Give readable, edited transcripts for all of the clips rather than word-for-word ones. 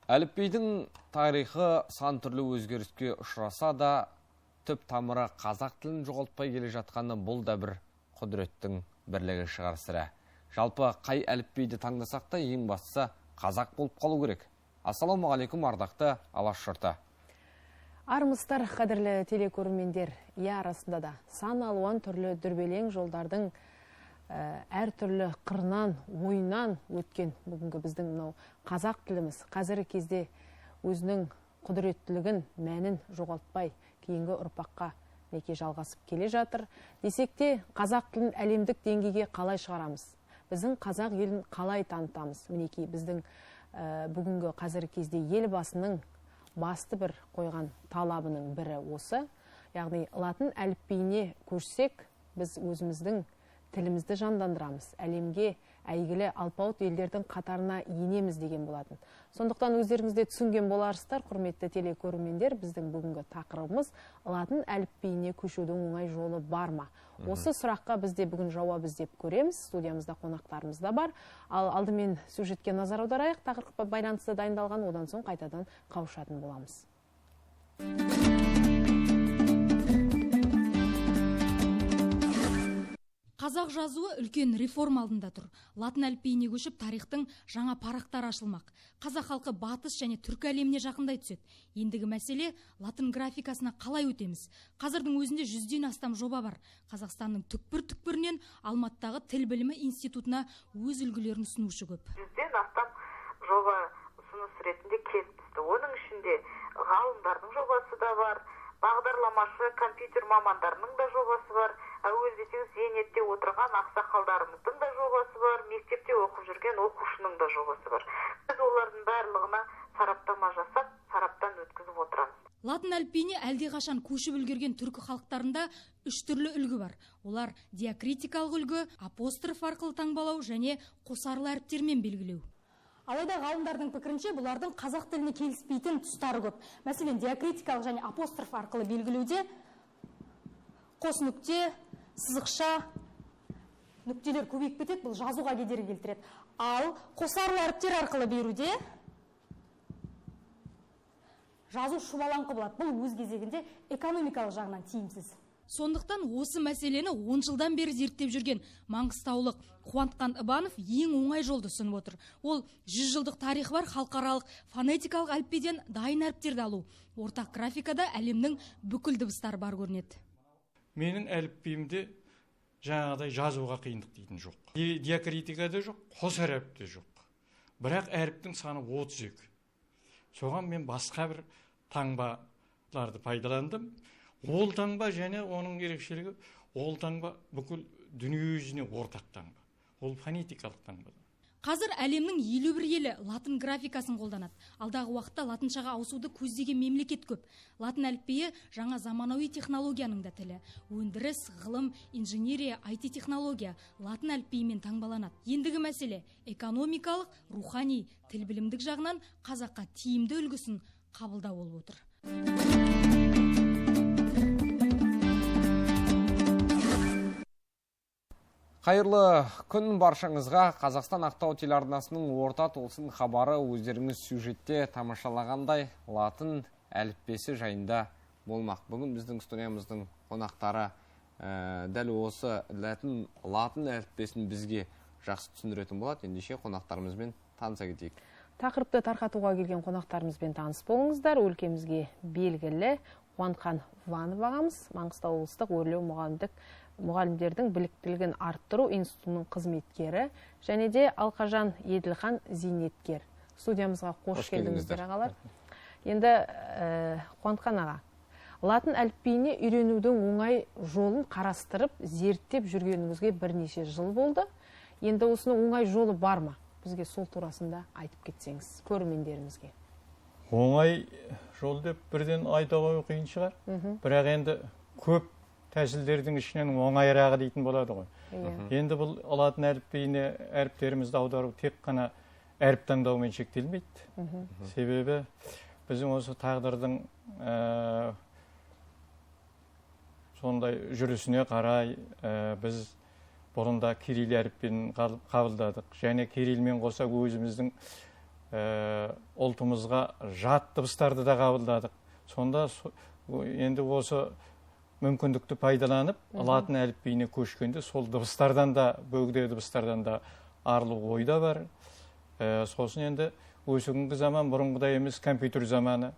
Әліпбидің тарихы сан түрлі өзгеріске ұшыраса да, түп тамыры қазақ тілін жоғалтпай келе жатқаны бұл да бір құдіреттің бірлігі шығар сірә. Жалпы қай әліпбиді таңдасақ та ең бастысы қазақ болып қалу керек. Ассалаумағалейкум, ардақты Алаш жұрты. Армысыздар, қадірлі телекөрермендер, иә, арасында да сан алуан түрлі дүрбелең жолдардың әртүрлі қырынан, ойынан өткен бүгінгі біздің мынау қазақ тіліміз қазіргі кезде өзінің құдіреттілігін, мәнін жоғалтпай кейінгі ұрпаққа неке жалғасып келе жатыр. Десек те, қазақ тілін әлемдік деңгейге қалай шығарамыз? Біздің қазақ елін қалай танытамыз? Мінекей біздің бүгінгі қазіргі кезде Елбасының басты бір қойған талабының бірі осы. Яғни латын әліпбиіне көшсек, біз өзіміздің тілімізді жандандырамыз, әлемге әйгілі алпауыт елдердің қатарына енеміз деген болатын. Сондықтан өздеріңіз де түсінген боларсыздар, құрметті телекөрермендер, біздің бүгінгі тақырыбымыз латын әліпбиіне көшудің оңай жолы бар ма? Осы сұраққа біз де бүгін жауап іздеп көреміз. Студиямызда қонақтарымыз да бар. Ал алдымен сюжетке назар аударайық, тақырыпқа байланысты дайындалған, одан соң қайтадан қауышатын боламыз. Қазақ жазуы үлкен реформа алдында тұр. Латын әліпбиіне көшіп, тарихтың жаңа парақтары ашылмақ. Қазақ халқы батыс және түркі әлеміне жақындай түседі. Ендігі мәселе латын графикасына қалай өтеміз? Қазірдің өзінде 100-ден астам жоба бар. Қазақстанның түкпір-түкпірінен Алматыдағы тіл білімі институтына өз үлгілерін ұсынушы көп. 100-ден астам жоба ұсыныс ретінде келіп түсті. Оның ішінде ғалымдардың жобасы да бар, бағдарламашы, компьютер мамандарының да жобасы бар, әуел десеңіз зейнетте отырған ақсақалдарымыздың да жобасы бар, мектепте оқып жүрген оқушының да жобасы бар. Біз олардың барлығына сараптама жасап, сараптан өткізіп отырамыз. Латын әліпбиіне әлдеқашан көшіп үлгерген түркі халықтарында үш түрлі үлгі бар. Олар диакритикалық үлгі, апостроф арқылы таңбалау және қосарлы әріптермен белгілеу. Алайда ғалымдардың пікірінше, бұлардың қазақ тіліне келіспейтін тұстары көп. Мәселен, диакритикалық және апостроф арқылы белгілеуде қос нүкте, сызықша, нүктелер көбейіп кетеді, бұл жазуға кедергі келтіреді. Ал қосарлы әріптер арқылы беруде жазу шұбалаңқы болады. Бұл өз кезегінде экономикалық жағынан тиімсіз. Сондықтан осы мәселені 10 жылдан бері зерттеп жүрген маңғыстаулық Қуантқан Ыбанов ең оңай жолды ұсынып отыр. Ол 100 жылдық тарихы бар халықаралық фонетикалық әліпбиден дайын әріптерді алу. Ортақ графикада әлемнің бүкіл дыбыстары бар көрінеді. Менің әліпбиімде жаңағыдай жазуға қиындық дейтін жоқ. Диакритика да жоқ, қос әріп те жоқ. Бірақ әріптің саны 32. Соған мен басқа бір таңбаларды пайдаландым. Ол таңба және оның ерекшелігі, ол таңба бүкіл дүние жүзіне ортақ таңба. Ол фонетикалық таңба. Қазір әлемнің 51 елі латын графикасын қолданады. Алдағы уақытта латыншаға ауысуды көздеген мемлекет көп. Латын әліпбиі жаңа заманауи технологияның да тілі. Өндіріс, ғылым, инженерия, IT технология латын әліпбиімен таңбаланады. Ендігі мәселе экономикалық, рухани, тіл білімдік жағынан қазаққа тиімді үлгісін қабылдау болып отыр. Қайырлы күн баршаңызға. Қазақстан Ақтау телеарнасының орта толсын хабары өздеріңіз сюжетте тамашалағандай латын әліппесі жайында болмақ. Бүгін біздің студиямыздың қонақтары дәл осы латын әліппесін бізге жақсы түсіндіретін болады. Ендеше қонақтарымызбен таныса кетейік. Тақырыпты тарқатуға келген қонақтарымызбен таныс болыңыздар. Өлкемізге белгілі Қуантқан Иванов ағамыз, Маңғыстау облыстық өрлеу мұғалімдердің біліктілігін арттыру институтының қызметкері, және де Алқажан Еділхан зейнеткер. Студиямызға қош келдіңіздер, ағалар. Енді Қуантқан аға, латын әліпбиіне үйренудің оңай жолын қарастырып, зерттеп жүргеніңізге бірнеше жыл болды. Енді осының оңай жолы бар ма? Бізге сол турасында айтып кетсеңіз, көрермендерімізге. Оңай жол деп бірден айта қою қиын шығар. Бірақ енді көп тәсілдердің ішінен оңайырағы дейтін болады ғой. Енді бұл латын әліпбиіне әріптерімізді аудару тек қана әріп таңдаумен шектелмейді. Себебі біздің осы тағдырдың сондай жүрісіне қарай біз бұрында кирилл әріппен қабылдадық. Және кириллмен қоса өзіміздің Ұлтымызға жат дыбыстарды да қабылдадық. Сонда енді осы мүмкіндікті пайдаланып, латын әліпбиіне көшкенде сол дыбыстардан да, бөгде дыбыстардан да арылу ойда бар. Сосын енді осы күнгі заман бұрынғыдай емес, компьютер заманы.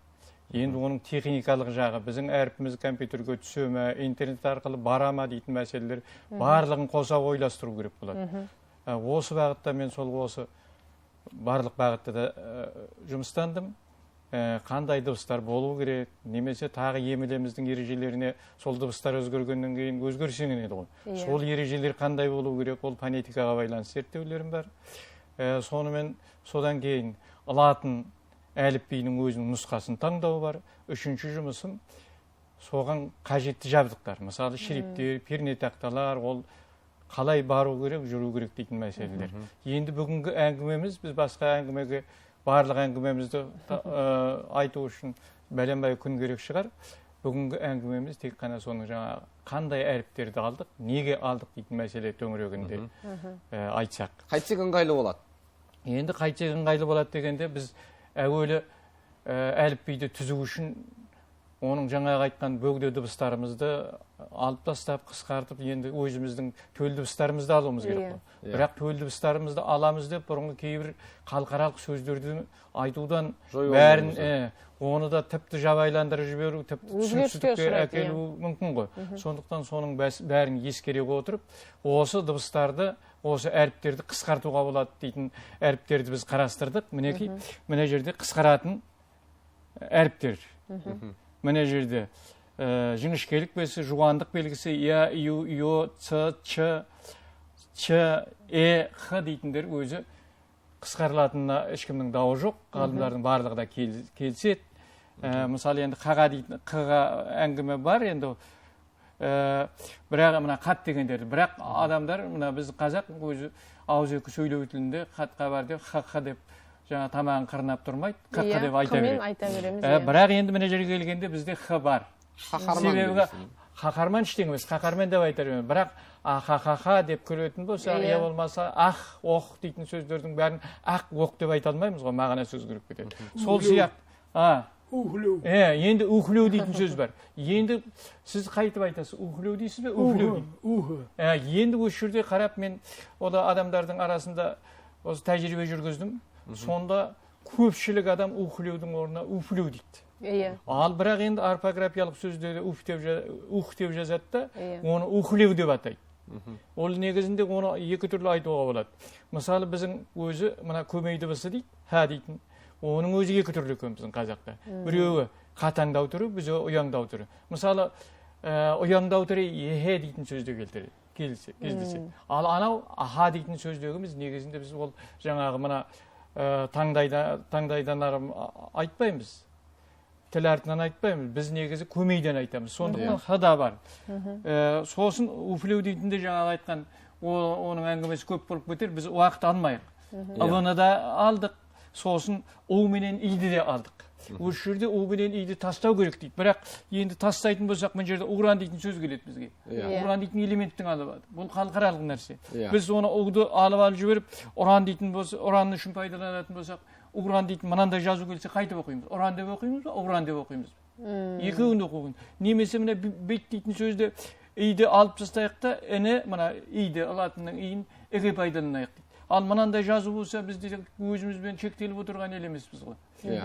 Енді оның техникалық жағы, біздің әрпіміз компьютерге түсе ме, интернет арқылы бара ма дейтін мәселелер барлығын қоса ойластыру керек болады. Осы бағытта мен сол осы барлық бағытта да жұмыстандым. Қандай дыбыстар болу керек, немесе тағы емлеміздің ережелеріне сол дыбыстар өзгергеннен кейін өзгерсең еді ғой. Сол ережелер қандай болу керек, ол фонетикаға байланысты зерттеулерім бар. Сонымен содан кейін латын әліпбиінің өзінің нұсқасын таңдау бар. Үшінші жұмысым соған қажетті жабдықтар, мысалы шрифттер, пернетақталар, ол қалай бару керек, жүру керек дейтін мәселелер. Енді бүгінгі әңгімеміз, біз басқа әңгімеге барлық әңгімемізді айту үшін бәленбай күн керек шығар. Бүгінгі әңгімеміз тек қана соның жаңа қандай әріптерді алдық, неге алдық дейтін мәселе төңірегінде айтсақ. Қайтсек ыңғайлы болады? Енді қайтсек ыңғайлы болады дегенде біз әуелі әліпбиді түзу үшін оның жаңағы айтқан бөгде дыбыстарымызды алып тастап, қысқартып, енді өзіміздің төл дыбыстарымызды алуымыз керек қой. Бірақ төл дыбыстарымызды аламыз деп бұрынғы кейбір халықаралық сөздерді айтудан бәрін, оны да тіпті жабайландырып жіберу, тіпті түсініксіздікке әкелу мүмкін ғой. Сондықтан соның бәрін ескере отырып, осы дыбыстарды, осы әріптерді қысқартуға болады дейтін әріптерді біз қарастырдық. Мінекей, мына жерде қысқаратын әріптер. Мына жерде жіңішкелік белгісі, жуандық белгісі, я, ю, ё, ц, ч, ч, э, х дейтіндер өзі қысқарылатынына ешкімнің дауы жоқ. Ғалымдардың барлығы да келіседі. Мысалы енді қаға дейтін, қға әңгіме бар енді. Бірақ мына қат дегендерді, бірақ адамдар, мына біз қазақ өзі ауызекі сөйлеу тілінде қатқа бар деп, х деп жаңа тамағын қырнап тұрмайды, қ деп айта береді. Бірақ енді мына жерге келгенде бізде х бар. Себебі қаһарман ештеңе емес, қаһарман деп айта беремін. Бірақ ахахаха деп күлетін болса, я болмаса ах, ох дейтін сөздердің бәрін ақ, оқ деп айта алмаймыз ғой, мағынасы өзгеріп кетеді. Сол сияқты ухлеу. Енді ухлеу дейтін сөз бар. Енді сіз қайтып айтасыз, ухлеу дейсіз бе, ухлеу дейсіз? Енді осы жерде қарап мен ол адамдардың арасында осы тәжірибе жүргіздім. Сонда көпшілік адам ухлеудің орнына уфлеу дейді. Ал бірақ енді орфографиялық сөздерде ух деп жазады да, оны ухлеу деп атайды. Ол негізінде оны екі түрлі айтуға болады. Мысалы біздің өзі мына көмей дыбысы дейді, ха дейтін. Оның өзі екі түрлі екен біздің қазақта. Біреуі қатаңдау түрі, біреуі ұяңдау түрі. Мысалы, ұяңдау түрі ехе дейтін сөзде келтіреді, кездеседі. Ал анау аха дейтін сөздегіміз негізінде біз ол жаңағы мына таңдайдан ары айтпаймыз. Тіл артынан айтпаймыз. Біз негізі көмейден айтамыз. Сондықтан х да бар. Сосын уфлеу дейтінде жаңағы айтқан, оның әңгімесі көп болып кетер, біз уақыт алмайық. Ы-ны да алдық. Сосын у менен иді де алдық. Осы жерде у менен иді тастау керек дейді. Бірақ енді тастайтын болсақ, мына жерде уран дейтін сөз келеді бізге. Уран дейтін элементтің алып алды. Бұл халықаралық нәрсе. Біз оны уды алып алып жіберіп, уран дейтін болса, уран үшін пайдаланатын болсақ, уран дейтін мынандай жазу келсе қайтып оқимыз. Уран деп оқимыз ба, уран деп оқимыз ба? Екеуін де оқу. Немесе мына бет дейтін сөзді иді алып тастайық та, іні мына иді латынның иін іге пайдаланайық дейді. Ал мынандай жазу болса, біз де өзімізбен шектеліп отырған ел емеспіз ғой.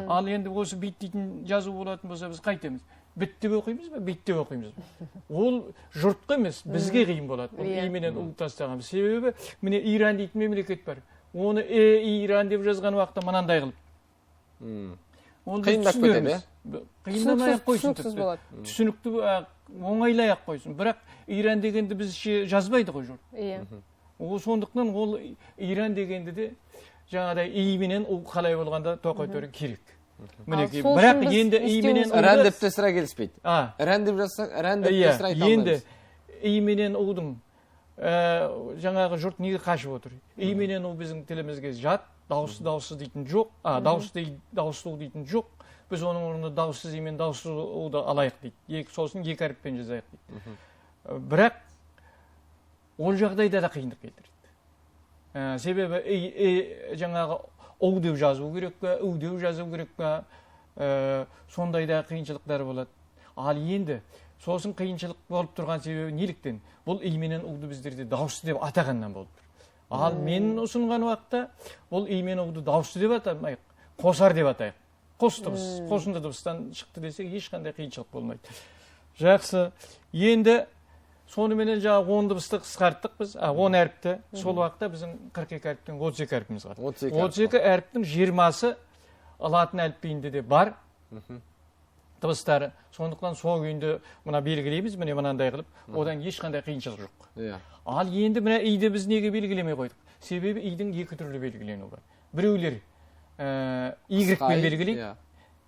Ал енді осы бит дейтін жазу болатын болса, біз қайтеміз? Бит деп оқимыз ба, бит деп оқимыз ба? Ол жұртқа емес, бізге қиын болады. Ол и менен у тастаған. Себебі міне Иран дейтін мемлекет бар. Оны Иран деп жазған уақытта мынандай қылып. Қиындап кетеді, қиындамай ақ қойсын. Түсінікті оңайлай ақ қойсын. Бірақ Иран дегенді біз жазбайды ғой жұрт. Сондықтан ол Иран дегенді де жаңағыдай и менен у қалай болғанда тоқетеру керек. Мінекей, бірақ енді и менен Иран деп те сірә келіспейді. Иран деп жазсақ, Иран деп те сірә айта алмаймыз. Енді и менен удың жаңағы жұрт неге қашып отыр? И менен у біздің тілімізге жат, дауыссыз дауыссыз дейтін жоқ, дауыссыз дейтін жоқ. Біз оның орнына дауыссыз и мен дауыссыз уды алайық дейді. Сосын екі әріппен жазайық дейді. Бірақ ол жағдайда да қиындық келтіреді. Себебі жаңағы Ұ деп жазу керек пе, ү деп жазу керек пе, сондай да қиыншылықтар болады. Ал енді сосын қиыншылық болып тұрған себебі неліктен? Бұл и менен ұ-ды біздерде дауысты деп атағаннан болып тұр. Ал мен ұсынған уақытта бұл и мен ұ-ды дауысты деп атамайық, қосар деп атайық. Қос дыбыс, қосынды дыбыстан шықты десек ешқандай қиыншылық болмайды. Жақсы. Енді соныменен жаңа 10 дыбысты қысқарттық біз, 10 әріпті. Сол уақытта біздің 42 әріптен 32 әріпіміз қалды. 32 әріптің 20-сы латын әліпбиінде де бар дыбыстары. Сондықтан сол күйінде мына белгілейміз, міне мынандай қылып, одан ешқандай қиыншылық жоқ. Ал енді мына иді біз неге белгілемей қойдық? Себебі идің екі түрлі белгіленуі бар. Біреулер Y-пен белгілейді,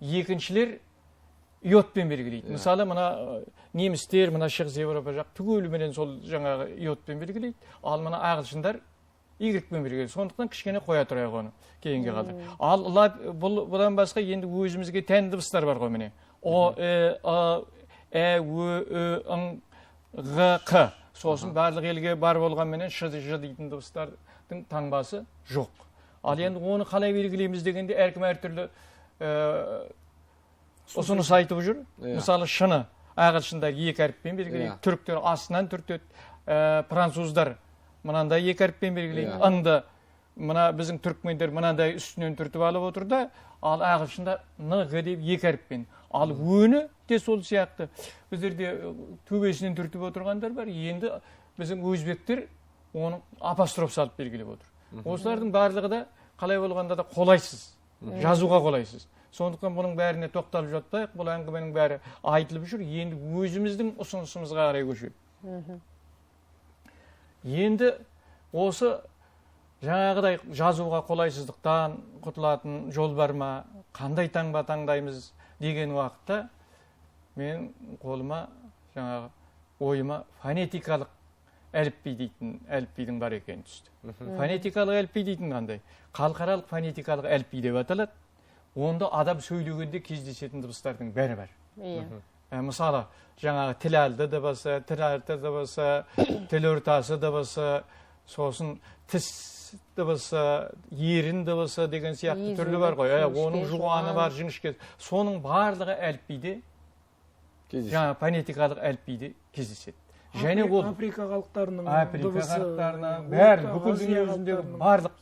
екіншілер йодпен белгілейді. Мысалы, мына немістер, мына Шығыс Еуропа жақ түгеліменен сол жаңағы йодпен белгілейді, ал мына ағылшындар Y-пен белгілейді. Сондықтан кішкене қоя тұрайық оны кейінге қалдырып. Ал бұдан басқа енді өзімізге тән дыбыстар бар ғой міне. О, Э, А, Ә, Ө, Ö, Ң, Ғ, Қ. Сосын барлық елге бар болғанменен Ш, Ж дейтін дыбыстардың таңбасы жоқ. Ал енді оны қалай белгілейміз дегенде әркім әртүрлі ұсыныс айтып жүр. Мысалы, шыны ағылшындар екі әріппен белгілейді, түріктер астынан түртеді, француздар мынандай екі әріппен белгілейді, ыңды мына біздің түркмендер мынандай үстінен түртіп алып отыр да, ал ағылшында н, г деп екі әріппен. Ал өні де сол сияқты біздерде төбесінен түртіп отырғандар бар. Енді біздің өзбектер оны апостроф салып белгілеп отыр. Осылардың барлығы да қалай болғанда да қолайсыз, жазуға қолайсыз. Сондықтан бұның бәріне тоқталып жатпайық, бұл әңгіменің бәрі айтылып жүр. Енді өзіміздің ұсынысымызға қарай көшейік. Енді осы жаңағыдай жазуға қолайсыздықтан құтылатын жол бар ма, қандай таңба таңдаймыз деген уақытта мен қолыма жаңағы ойыма фонетикалық әліпби дейтін әліпбидің бар екені түсті. Фонетикалық әліпби дейтін қандай? Халықаралық фонетикалық әліпби деп аталады. Онда адам сөйлегенде кездесетін дыбыстардың бәрі бар. Мысалы, жаңағы тіл алды дыбысы, тіл арты дыбысы, тіл ортасы дыбысы, сосын тіс дыбысы, ерін дыбысы деген сияқты түрлі бар ғой. Оның жуаны бар, жіңішкесі. Соның барлығы әліпбиде, жаңа фонетикалық әліпбиде кездеседі. Және ол Африка халықтарының дыбысы, бәрі бүкіл дүние жүзіндегі барлық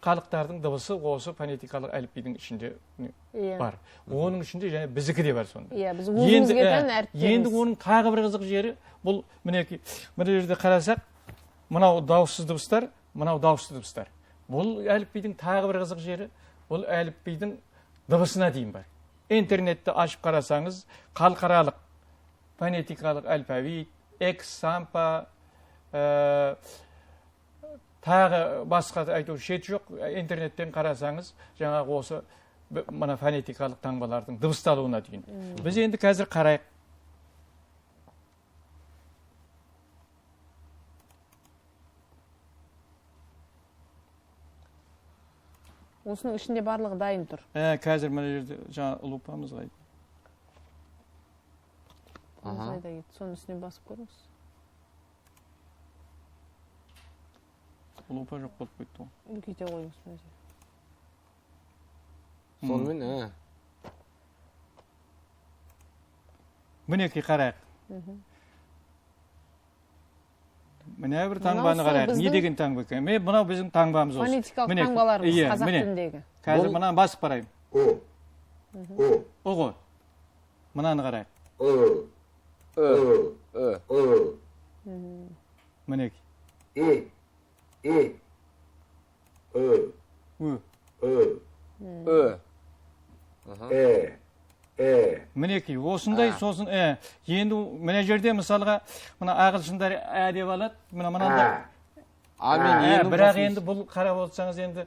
халықтардың дыбысы осы фонетикалық әліпбидің ішінде бар. Оның ішінде және біздікі де бар сонда. Иә, біз өзімізге тән әріптеріміз. Енді оның тағы бір қызық жері, бұл мінекей, мына жерде қарасақ, мынау дауыссыз дыбыстар, мынау дауысты дыбыстар. Бұл әліпбидің тағы бір қызық жері, бұл әліпбидің дыбысына дейін бар. Интернетті ашып қарасаңыз, халықаралық фонетикалық алфавит, экс-сампа, тағы басқа айту шет жоқ. Интернеттен қарасаңыз, жаңағы осы мына фонетикалық таңбалардың дыбысталуына дейін. Біз енді қазір қарайық. Осының ішінде барлығы дайын тұр. Қазір мына жерде жаңа лупамыз қайда? Қайда кетті? Соның үстіне басып көріңіз. Лупа жоқ болып кетті ғой. Үлкейте қойыңыз мына жерде. Сонымен, Мінекей қарайық. Міне бір таңбаны қарайық. Не деген таңба екен? Міне мынау біздің таңбамыз осы. Фонетикалық таңбаларымыз қазақ тіліндегі. Қазір мынаны басып қарайын. О ғой. Мынаны қарайық. Ö. Ö. Мінекей. Э. Э. Ö. Ö. Ö. Ö. Э. Э. Мінекей, осындай сосын енді мына жерде мысалға мына ағылшындар ә деп алады, мына мынандай. Бірақ енді бұл қарап отырсаңыз енді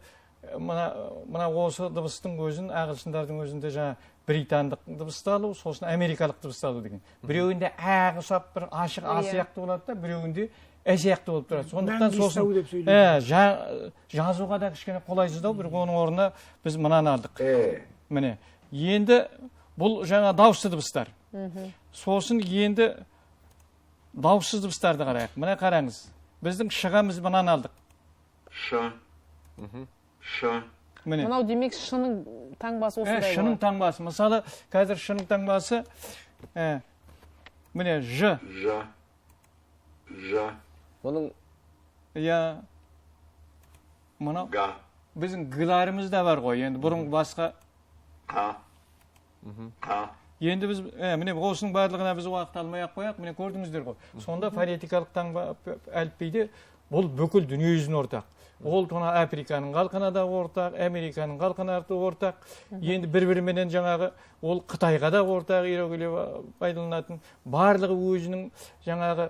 мына осы дыбыстың өзін ағылшындардың өзінде жаңа британдық дыбысталу, сосын америкалық дыбысталу деген. Біреуінде ә ұқсап бір ашық а сияқты болады да, біреуінде ә сияқты болып тұрады. Сондықтан сосын жазуға да кішкене қолайсыздау, бірақ оның орнына біз мынаны алдық. Міне, енді бұл жаңа дауысты дыбыстар. Сосын енді дауыссыз дыбыстарды қарайық. Міне қараңыз. Біздің шығамыз мынаны алдық. Ш. Ш. Міне. Мынау демек шының таңбасы осындай. Шының таңбасы. Мысалы, қазір шының таңбасы міне ж. Ж. Ж. Бұның иә. Мынау Г. Біздің г-ларымыз да бар ғой. Енді бұрын басқа Қ. Қ. Енді біз міне осының барлығына біз уақыт алмай ақ қояйық. Міне көрдіңіздер ғой. Сонда фонетикалық таңба әліпбиде бұл бүкіл дүниежүзіне ортақ. Ол тона Африканың халқына да ортақ, Американың халқына да ортақ. Енді бір-біріменен жаңағы ол Қытайға да ортақ, иероглиф пайдаланатын. Барлығы өзінің жаңағы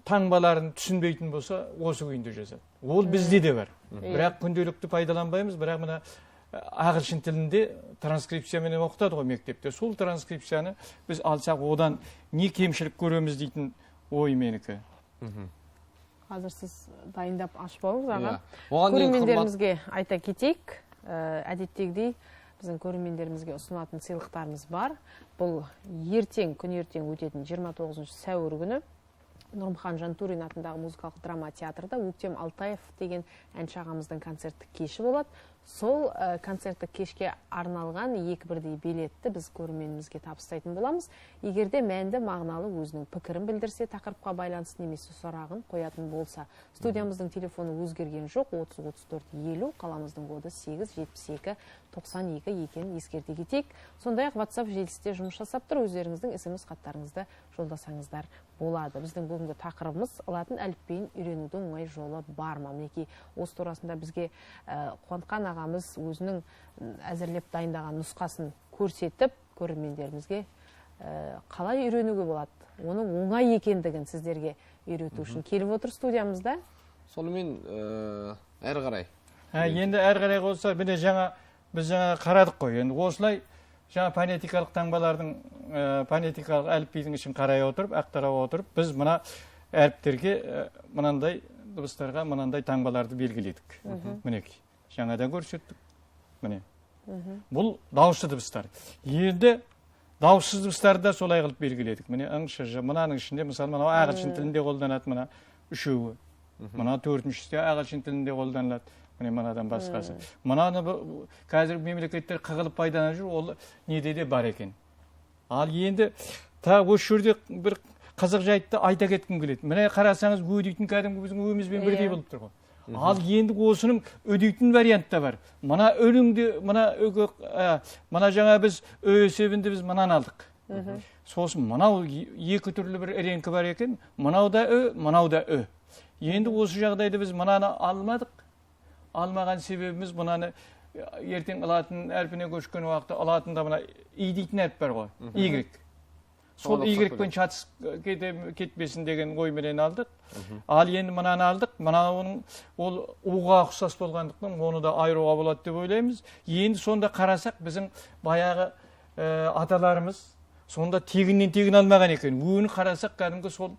таңбаларын түсінбейтін болса, осы күйінде жазады. Ол бізде де бар. Бірақ күнделікті пайдаланбаймыз, бірақ мына ағылшын тілінде транскрипцияменен оқытады ғой мектепте. Сол транскрипцияны біз алсақ, одан не кемшілік көреміз дейтін ой менікі. Қазір сіз дайындап ашып алыңыз аға. Көрермендерімізге айта кетейік, әдеттегідей біздің көрермендерімізге ұсынатын сыйлықтарымыз бар. Бұл ертең, күн ертең өтетін 29 сәуір күні Нұрмұхан Жантурин атындағы музыкалық драма театрда Өктем Алтаев деген әнші ағамыздың концерттік кеші болады. Сол концерттік кешке арналған екі бірдей билетті біз көрерменімізге табыстайтын боламыз. Егер де мәнді мағыналы өзінің пікірін білдірсе, тақырыпқа байланысты немесе сұрағын қоятын болса. Студиямыздың телефоны өзгерген жоқ, 30 34 50, қаламыздың коды 8 72 92 екенін ескерте кетейік. Сондай-ақ WhatsApp желісінде жұмыс жасап тұр, өздеріңіздің SMS хаттарыңызды жолдасаңыздар болады. Біздің бүгінгі тақырыбымыз латын әліпбиін үйренудің оңай жолы бар ма? Мінекей осы турасында бізге Қуантқан ағамыз өзінің әзірлеп дайындаған нұсқасын көрсетіп, көрермендерімізге қалай үйренуге болады, оның оңай екендігін сіздерге үйрету үшін келіп отыр студиямызда. Сонымен әрі қарай. Енді әрі қарай болса, міне жаңа біз жаңа қарадық қой. Енді осылай жаңа фонетикалық таңбалардың, фонетикалық әліпбидің ішін қарай отырып, ақтара отырып, біз мына әріптерге, мынандай дыбыстарға мынандай таңбаларды белгіледік. Мінекей, жаңадан көрсеттік. Міне. Бұл дауысты дыбыстар. Енді дауыссыз дыбыстарды да солай қылып белгіледік. Міне ң, ш, ж, мынаның ішінде мысалы мынау ағылшын тілінде қолданады, мына үшеуі. Мына төртіншісі де ағылшын тілінде қолданылады. Міне мынадан басқасы. Мынаны қазір мемлекеттер қығылып пайдаланып жүр, ол неде де бар екен. Ал енді тағы осы жерде бір қызық жайтты айта кеткім келеді. Міне қарасаңыз, ө дейтін кәдімгі біздің өмізбен бірдей болып тұр ғой. Ал енді осының үдейтін варианты да бар. Мына өлеңде, мына үгі, мына жаңа біз ö есебінде біз мынаны алдық. Сосын мынау екі түрлі бір реңкі бар екен. Мынау да ö, мынау да ö. Енді осы жағдайда біз мынаны алмадық. Алмаған себебіміз мынаны ертең латын әрпіне көшкен уақытта латында мына и дейтін әріп бар ғой, Y. Сол Y-пен шатысып кетпесін деген ойменен алдық. Ал енді мынаны алдық. Мынауының ол уға ұқсас болғандықтан оны да айыруға болады деп ойлаймыз. Енді сонда қарасақ, біздің баяғы аталарымыз сонда тегіннен тегін алмаған екен. Өні қарасақ кәдімгі сол,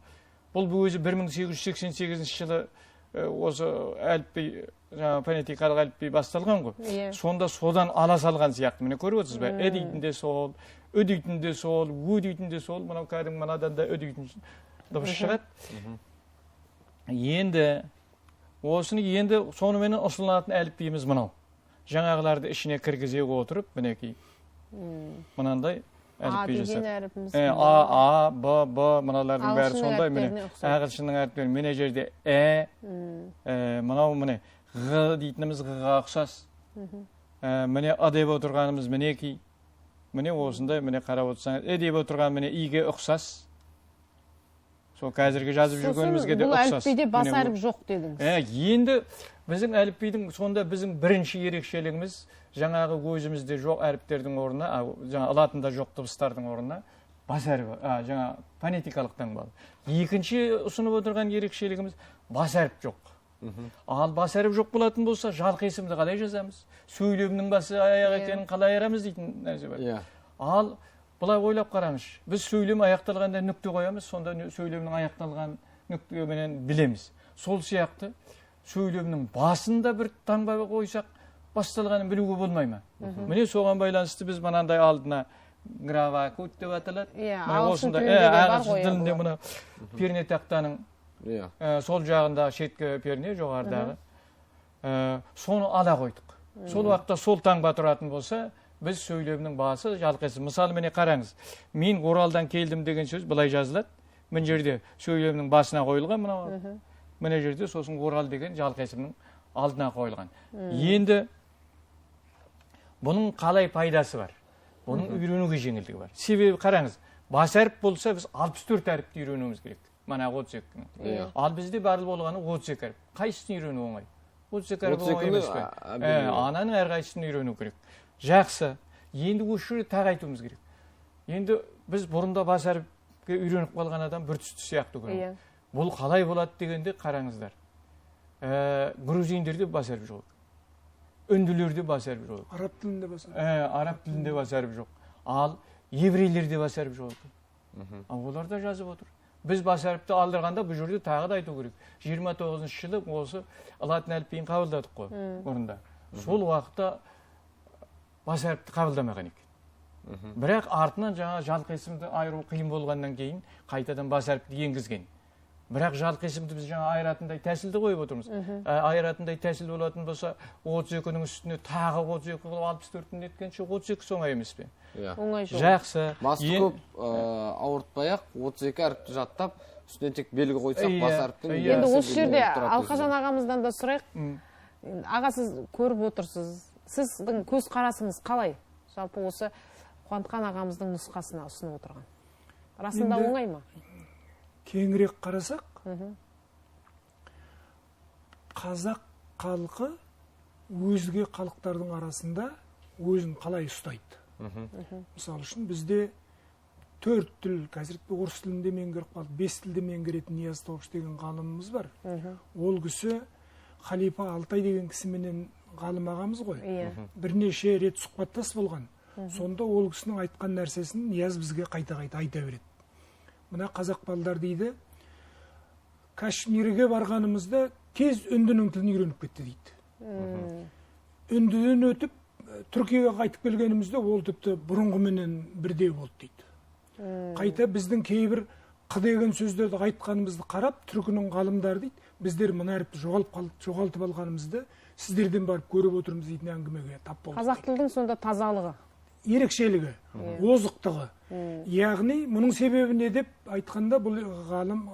бұл өзі 1888 жылы осы әліпби, жаңа фонетикалық әліпби басталған ғой. Сонда содан ала салған сияқты. Міне көріп отырсыз ба? Э дейтін де сол, ү дейтін де сол, ө дейтін де сол, мынау кәдімгі мынадан да ү дейтін дыбыс шығады. Енді осыны енді соныменен ұсынылатын әліпбиіміз мынау. Жаңағыларды ішіне кіргізе отырып, мінекей мынандай әліпби жасады. А, А, Б, Б, мыналардың бәрі сондай. Міне ағылшынның әріптері. Міне жерде Ә, мынау міне Ғ дейтініміз Ғ-ға ұқсас. Міне А деп отырғанымыз мінекей. Міне осындай, міне қарап отырсаңыз, Э деп отырған міне И-ге ұқсас. Сол қазіргі жазып жүргенімізге де ұқсас. Бұл әліпбиде бас әріп жоқ дедіңіз. Енді біздің әліпбидің сонда біздің бірінші ерекшелігіміз жаңағы өзімізде жоқ әріптердің орнына, жаңа латында жоқ дыбыстардың орнына бас әріп, жаңа фонетикалық таңба. Екінші ұсынып отырған ерекшелігіміз бас әріп жоқ. Ал бас әріп жоқ болатын болса, жалқы есімді қалай жазамыз? Сөйлемнің басы аяғы екенін қалай айырамыз дейтін нәрсе бар. Ал былай ойлап қараңызшы, біз сөйлем аяқталғанда нүкте қоямыз, сонда сөйлемнің аяқталған нүктеменен білеміз. Сол сияқты сөйлемнің басында бір таңба қойсақ, басталғанын білуге болмай ма? Міне соған байланысты біз мынандай алдына гравакут деп аталады. Ағылшын тілінде мына пернетақтаның сол жағындағы шеткі перне, жоғарыдағы. Соны ала қойдық. Сол уақытта сол таңба тұратын болса, біз сөйлемнің басы жалқы. Мысалы, міне қараңыз. Мен Оралдан келдім деген сөз былай жазылады. Мына жерде сөйлемнің басына қойылған мынау. Мына жерде сосын Орал деген жалқы есімнің алдына қойылған. Енді бұның қалай пайдасы бар? Бұның үйренуге жеңілдігі бар. Себебі қараңыз, бас әріп болса біз 64 әріпті үйренуіміз керек. Мана 32-ні. Ал бізде барлық болғаны 32 әріп. Қайсысын үйрену оңай? 32 әріп оңай емес пе? Ананың әрқайсысын үйрену керек. Жақсы. Енді осы жерде тағы айтуымыз керек. Енді біз бұрында бас әріпке үйреніп қалған адам бір түсті сияқты көрінеді. Бұл қалай болады дегенде қараңыздар. Грузиндерде бас әріп жоқ. Үнділерде бас әріп жоқ. Араб тілінде бас әріп. Араб тілінде бас әріп жоқ. Ал еврейлерде бас әріп жоқ. Ал олар да жазып отыр. Біз бас әріпті алдырғанда бұл жерде тағы да айту керек. 29 жылы осы латын әліпбиін қабылдадық қой бұрында. Сол уақытта бас әріпті қабылдамаған екен. Бірақ артынан жаңа жалқы есімді айыру қиын болғаннан кейін қайтадан бас әріпті енгізген. Бірақ жалқы есімді біз жаңа айыратындай тәсілді қойып отырмыз. Айыратындай тәсіл болатын болса, 32-нің үстіне тағы 32 қылып 64-ін еткенше 32 оңай емес пе? Оңай жоқ. Жақсы. Басты көп ауыртпай-ақ 32 әріпті жаттап, үстіне тек белгі қойсақ, бас әріптің. Енді осы жерде Алқажан ағамыздан да сұрайық. Аға, сіз көріп отырсыз. Сіздің көз қарасыңыз қалай? Жалпы осы Қуантқан ағамыздың нұсқасына ұсынып отырған. Расында оңай ма? Кеңірек қарасақ, қазақ халқы өзге халықтардың арасында өзін қалай ұстайды? Мысалы үшін бізде 4 тіл, қазір орыс тілінде меңгеріп қалды, 5 тілді меңгеретін Нияз Тобыш деген ғалымымыз бар. Ол кісі Халипа Алтай деген кісіменен ғалым ағамыз ғой. Бірнеше рет сұхбаттас болған. Сонда ол кісінің айтқан нәрсесін Нияз бізге қайта-қайта айта береді. Мына қазақ балдар дейді, Кашмирге барғанымызда тез үндінің тілін үйреніп кетті дейді. Үндіден өтіп, Түркияға қайтып келгенімізде ол тіпті бұрынғыменен бірдей болды дейді. Қайта біздің кейбір қы деген сөздерді айтқанымызды қарап, түркінің ғалымдары дейді, біздер мына әріпті жоғалтып алғанымызды сіздерден барып көріп отырмыз дейтін әңгімеге тап болдық. Қазақ тілдің сонда тазалығы, ерекшелігі, озықтығы. Яғни мұның себебі не деп айтқанда, бұл ғалым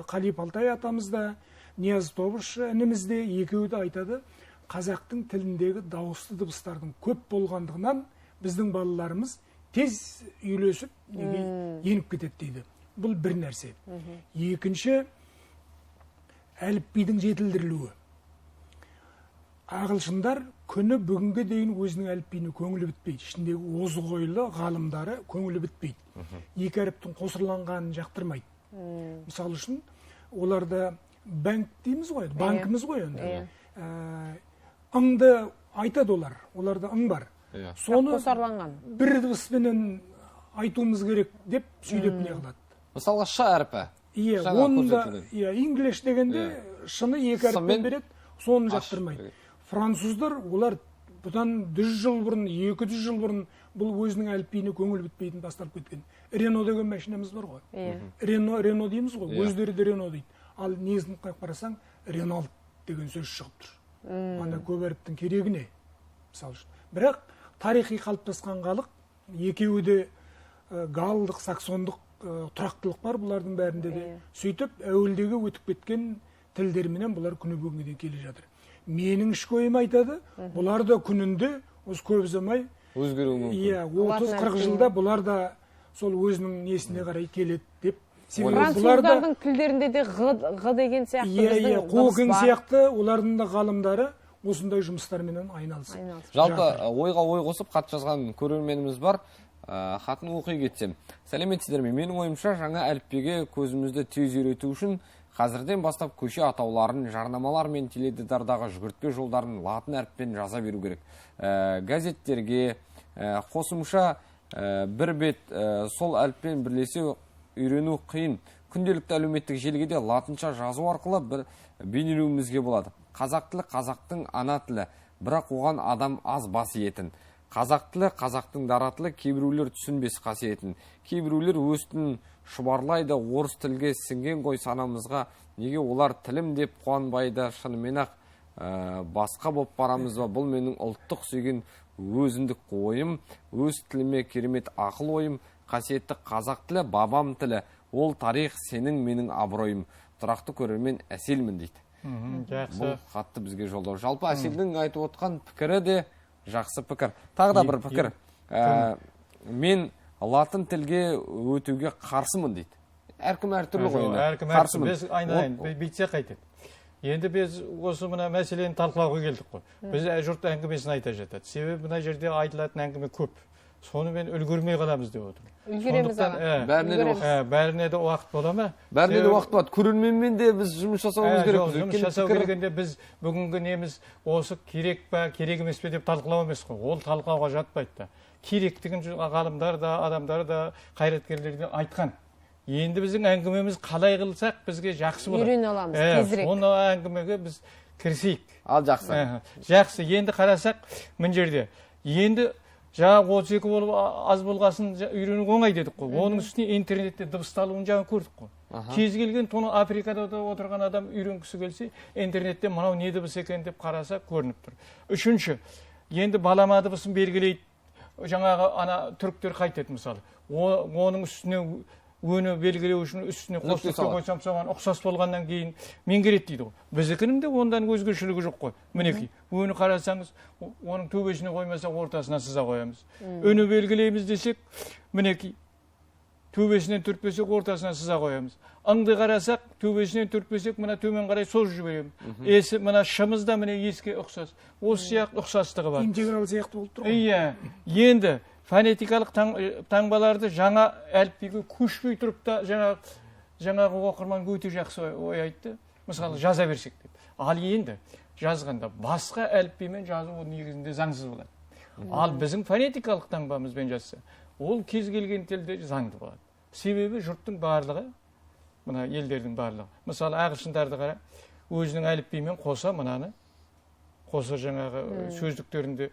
Қалип Алтай атамыз да, Нияз Тобыш ініміз де екеуі де айтады, қазақтың тіліндегі дауысты дыбыстардың көп болғандығынан біздің балаларымыз тез үйлесіп неге еніп кетеді дейді. Бұл бір нәрсе. Екінші, әліпбидің жетілдірілуі. Ағылшындар күні бүгінге дейін өзінің әліпбиіне көңілі бітпейді. Ішіндегі озық ойлы ғалымдары көңілі бітпейді. Екі әріптің қосырланғанын жақтырмайды. Мысалы үшін, оларда банк дейміз ғой, банкіміз ғой енді. Ыңды айтады олар, оларда ың бар. Соны бір дыбыспенен айтуымыз керек деп сөйлеп не қылады. Мысалға ш әрпі. Иә, оны да, инглиш дегенде шыны екі әріппен береді, соны жақтырмайды. Француздар, олар бұдан 100 жыл бұрын, 200 жыл бұрын бұл өзінің әліпбиіне көңіл бітпейтін басталып кеткен. Рено деген машинамыз бар ғой. Рено, Рено дейміз ғой, өздері де Рено дейді. Ал негізін қарасаң, Реналд деген сөз шығып тұр. Ана көп әріптің керегі не? Мысалы үшін. Бірақ тарихи қалыптасқан халық, екеуі де галлдық, саксондық тұрақтылық бар бұлардың бәрінде де. Сөйтіп, әуелдегі өтіп кеткен тілдерменен бұлар күні бүгінге дейін келе жатыр. Менің ішкі ойым айтады, бұлар да күнінде, осы көп ұзамай, өзгеруі мүмкін. Иә, 30-40 жылда бұлар да сол өзінің несіне қарай келеді деп. Француздардың тілдерінде де ғы деген сияқты біздің дыбыс бар. Қокен сияқты олардың да ғалымдары осындай жұмыстарменен айналысады. Жалпы ойға ой қосып хат жазған көрерменіміз бар. Хатын оқи кетсем. Сәлеметсіздер ме? Менің ойымша жаңа әліпбиге көзімізді тез үйрету үшін қазірден бастап көше атауларын, жарнамалар мен теледидардағы жүгіртпе жолдарын латын әріппен жаза беру керек. Газеттерге қосымша бір бет сол әліппен бірлесе үйрену қиын. Күнделікті әлеуметтік желіге де латынша жазу арқылы бір бейнелеуімізге болады. Қазақ тілі қазақтың ана тілі, бірақ оған адам аз бас иетін. Қазақ тілі қазақтың дара тілі, кейбіреулер түсінбес қасиетін. Кейбіреулер өз тілін шұбарлайды, орыс тілге сіңген ғой санамызға. Неге олар тілім деп қуанбайды, шынымен ақ Басқа боп барамыз ба? Бұл менің ұлттық сүйген өзіндік ойым, өз тіліме керемет ақыл ойым, қасиетті қазақ тілі, бабам тілі, ол тарих сенің менің абыройым. Тұрақты көрермен Әселмін дейді. Жақсы. Бұл хатты бізге жолдау. Жалпы Әселдің айтып отқан пікірі де жақсы пікір. Тағы да бір пікір. Мен латын тілге өтуге қарсымын дейді. Әркім әртүрлі ғой енді. Әркім әртүрлі. Біз айналайын, бүйтсе қайтеді. Енді біз осы мына мәселені талқылауға келдік қой. Біз жұрт әңгімесін айта жатады. Себебі мына жерде айтылатын әңгіме көп. Сонымен үлгермей қаламыз деп отырмын. Үлгереміз аға. Бәріне де уақыт бола ма? Бәріне де уақыт болады. Көрерменмен де біз жұмыс жасауымыз керек. Жұмыс жасау келгенде біз бүгінгі неміз осы керек па, керек емес пе деп талқылау емес қой. Ол талқылауға жатпайды да. Керектігін ғалымдар да, адамдар да, қайраткерлер де айтқан. Енді біздің әңгімеміз қалай қылсақ бізге жақсы болады. Үйрене аламыз тезірек. Оны әңгімеге біз кірісейік. Ал жақсы. Жақсы. Енді қарасақ мына жерде. Енді жаңа 32 болып аз болғасын үйрену оңай дедік қой. Оның үстіне интернетте дыбысталуын жаңа көрдік қой. Кез келген тоны Африкада отырған адам үйренгісі келсе, интернетте мынау не дыбыс екен деп қараса көрініп тұр. Үшінші, енді балама дыбысын белгілейді. Жаңағы ана түріктер қайтеді мысалы. Оның үстіне өні белгілеу үшін үстіне қос нүкте қойсам соған ұқсас болғаннан кейін меңгереді дейді ғой. Біздікінің де ондан өзгешелігі жоқ қой. Мінекей, өні қарасаңыз, оның төбесіне қоймасақ ортасына сыза қоямыз. Өні белгілейміз десек, мінекей, төбесінен түртпесек ортасына сыза қоямыз. Ыңды қарасақ, төбесінен түртпесек мына төмен қарай созып жібереміз. Есі мына шымыз да міне еске ұқсас. Осы сияқты ұқсастығы бар. Интеграл сияқты болып тұр ғой. Иә. Енді фонетикалық таңбаларды жаңа әліпбиге көшпей тұрып та жаңағы оқырман өте жақсы ой айтты. Мысалы, жаза берсек деп. Ал енді жазғанда басқа әліпбимен жазу ол негізінде заңсыз болады. Ал біздің фонетикалық таңбамызбен жазса, ол кез келген тілде заңды болады. Себебі жұрттың барлығы, мына елдердің барлығы. Мысалы, ағылшындарды қара, өзінің әліпбимен қоса мынаны, қоса жаңағы сөздіктерінде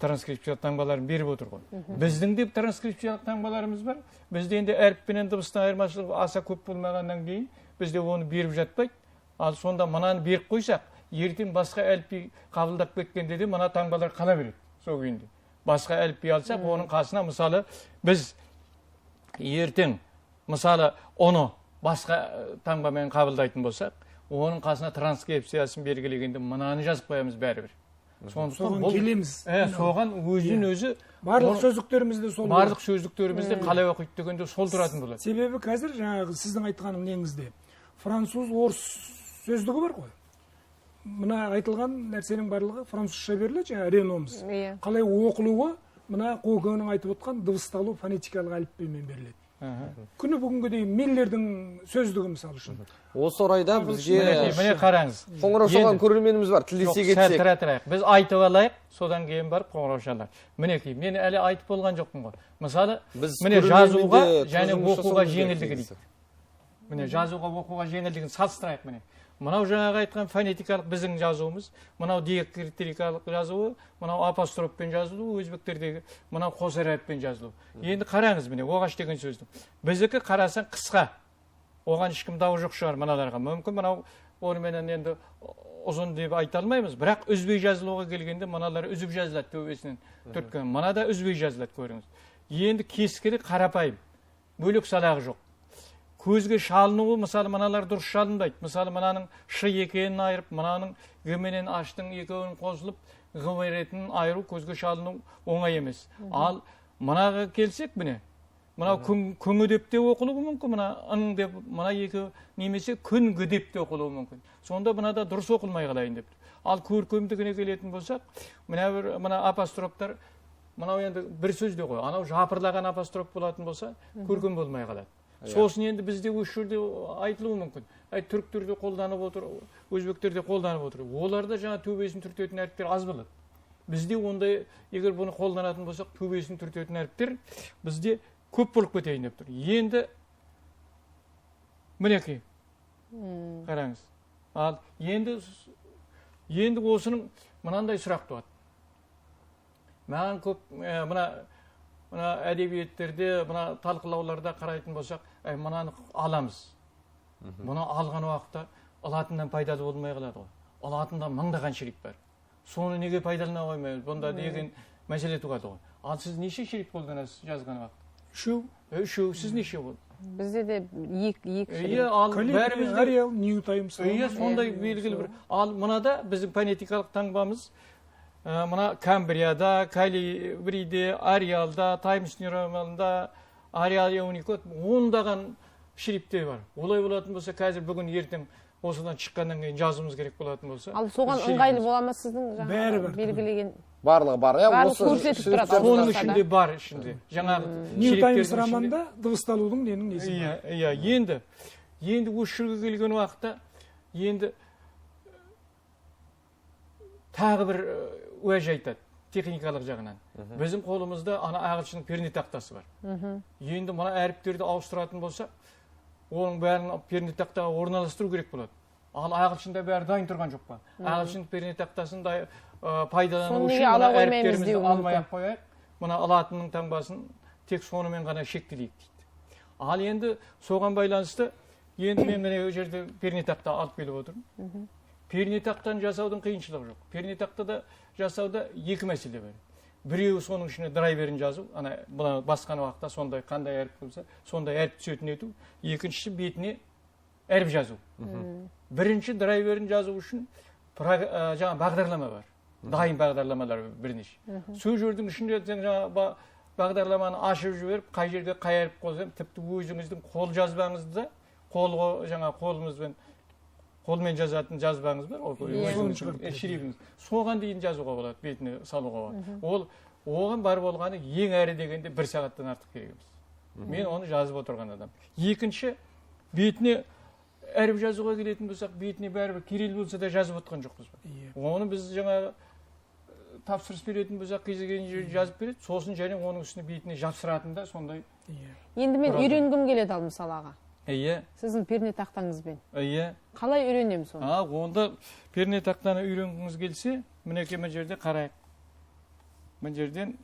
транскрипциялық таңбаларын беріп отыр ғой. Біздің де транскрипциялық таңбаларымыз бар. Бізде енді әріп пенен дыбыстың айырмашылығы аса көп болмағаннан кейін бізде оны беріп жатпайды. Ал сонда мынаны беріп қойсақ, ертең басқа әліпби қабылдап кеткенде де мына таңбалар қала береді сол күйінде. Басқа әліпби алсақ, оның қасына мысалы біз ертең мысалы оны басқа таңбамен қабылдайтын болсақ, оның қасына транскрипциясын белгілегенде мынаны жазып қоямыз бәрібір. Соған келеміз. Соған өзін өзі барлық сөздіктерімізде сол. Барлық сөздіктерімізде қалай оқиды дегенде сол тұратын болады. Себебі қазір жаңағы сіздің айтқаның негізде француз орыс сөздігі бар ғой. Мына айтылған нәрсенің барлығы французша беріледі, жаңа Реномыз. Қалай оқылуы мына Қокеңнің айтып отқан дыбысталу фонетикалық әліпбимен беріледі. Күні бүгінгідей Миллердің сөздігі мысалы үшін. Осы орайда бізге міне қараңыз. Қоңырау шалған көрерменіміз бар. Тілдесе кетсек. Сәл тұра тұрайық. Біз айтып алайық, содан кейін барып қоңырау шалар. Мінекей, мен әлі айтып болған жоқпын ғой. Мысалы, міне жазуға және оқуға жеңілдігі дейді. Міне жазуға оқуға жеңілдігін салыстырайық міне. Мынау жаңағы айтқан фонетикалық біздің жазуымыз, мынау диакритикалық жазуы, мынау апострофпен жазылуы, өзбектердегі мынау қос әріппен жазылуы. Енді қараңыз міне, оғаш деген сөздің. Біздікі қарасаң қысқа. Оған ешкім дауы жоқ шығар мыналарға. Мүмкін мынау оныменен енді ұзын деп айта алмаймыз, бірақ үзбей жазылуға келгенде мыналар үзіп жазылады төбесінен түрткен. Мына да үзбей жазылады көріңіз. Енді кескіні қарапайым, бөлек салағы жоқ. Көзге шалынуы, мысалы, мыналар дұрыс шалынбайды. Мысалы, мынаның ш екенін айырып, мынаның г менен аштың екеуін қосылып, г беретінін айыру көзге шалыну оңай емес. Ал мынаға келсек, міне, мынау күңі деп те оқылуы мүмкін, мына ың деп, мына екеуі немесе күнгі деп те оқылуы мүмкін. Сонда мынада дұрыс оқылмай қалайын деп. Ал көркемдігіне келетін болсақ, мына бір мына апострофтар, мынау енді бір сөзде ғой, анау жапырлаған апостроф болатын болса, көркем болмай қалады. Сосын енді бізде осы жерде айтылуы мүмкін. Түріктер де қолданып отыр, өзбектер де қолданып отыр. Оларда жаңа төбесін түртетін әріптер аз болады. Бізде ондай, егер бұны қолданатын болсақ, төбесін түртетін әріптер бізде көп болып кетейін деп тұр. Енді мінекей, қараңыз. Ал енді осының мынандай сұрақ туады. Маған көп мына әдебиеттерде, мына талқылауларда қарайтын болсақ, мынаны аламыз. Мұны алған уақытта латыннан пайдалы болмай қалады ғой. Латында мыңдаған шрифт бар. Соны неге пайдалана қоймаймыз? Бұнда деген мәселе туады ғой. Ал сіз неше шрифт қолданасыз жазған уақытта? Үшеу. Үшеу. Сіз неше болды? Бізде де екі шрифт. Иә, ал бәрімізде Arial, New Times. Иә, сондай белгілі бір. Ал мынада біздің фонетикалық таңбамыз мына Камбрияда, Калибриде, Ариалда, Times New Roman'да, Arial Unicode ондаған шрифттер бар. Олай болатын болса, қазір бүгін ертең осыдан шыққаннан кейін жазуымыз керек болатын болса. Ал соған ыңғайлы бола ма сіздің жаңағы белгілеген? Барлығы бар, иә, осы көрсетіп тұрады. Соның ішінде бар, ішінде. Жаңағы New Times романда дыбысталудың ненің несі бар. Иә, енді осы жерге келген уақытта енді тағы бір уәж айтады техникалық жағынан. Біздің қолымызда ана ағылшынның пернетақтасы бар. Енді мына әріптерді ауыстыратын болса, оның бәрін пернетақтаға орналастыру керек болады. Ал ағылшында бәрі дайын тұрған жоқ па? Ағылшын пернетақтасын пайдалану үшін мына әріптерімізді алмай-ақ қояйық, мына латынның таңбасын тек сонымен ғана шектелейік дейді. Ал енді соған байланысты, енді мен міне ол жерде пернетақта алып келіп отырмын. Пернетақтан жасаудың қиыншылығы жоқ. Пернетақтада жасауда екі мәселе бар. Біреуі соның ішіне драйверін жазу, ана мына басқан уақытта сондай қандай әріп болса, сондай әріп түсетін ету. Екіншісі бетіне әріп жазу. Бірінші драйверін жазу үшін жаңа бағдарлама бар. Дайын бағдарламалар бірнеше. Сол жердің ішінде жаңа бағдарламаны ашып жіберіп, қай жерге қай әріп қойсам, тіпті өзіңіздің қол жазбаңызды, жаңа қолымызбен қолмен жазатын жазбаңыз бар, өзіңіздің шрифтіңіз. Соған дейін жазуға болады, бетіне салуға болады. Ол оған бар болғаны ең әрі дегенде бір сағаттан артық керек емес. Мен оны жазып отырған адам. Екінші, бетіне әріп жазуға келетін болсақ, бетіне бәрібір кирилл болса да жазып отқан жоқпыз ба? Оны біз жаңа тапсырыс беретін болсақ, кез келген жерде жазып береді, сосын және оның үстіне бетіне жапсыратын да сондай. Енді мен үйренгім келеді ал мысалы аға. Иә. Сіздің пернетақтаңызбен. Иә. Қалай үйренемін соны? Онда пернетақтаны үйренгіңіз келсе, мінекей мына жерде қарайық. Мына жерден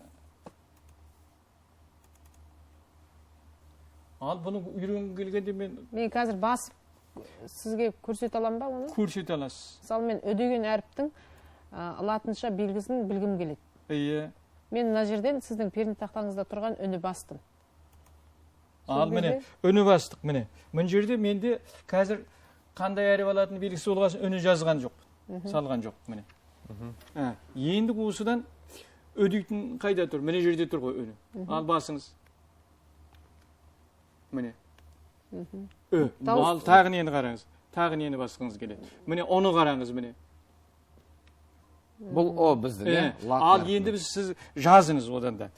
ал бұны үйренгім келгенде мен қазір басып сізге көрсете аламын ба оны? Көрсете аласыз. Мысалы мен үдеген әріптің латынша белгісін білгім келеді. Иә. Мен мына жерден сіздің пернетақтаңызда тұрған үні бастым. Ал міне, үні бастық міне. Мына жерде менде қазір қандай әріп алатын белгісі болғасын үні жазған жоқ, салған жоқ міне. Енді осыдан үдейтін қайда тұр? Міне жерде тұр ғой үні. Ал басыңыз. Міне. Ү. Ал тағы нені қараңыз? Тағы нені басқыңыз келеді? Міне оны қараңыз міне. Бұл о біздің, иә? Ал енді біз сіз жазыңыз одан да.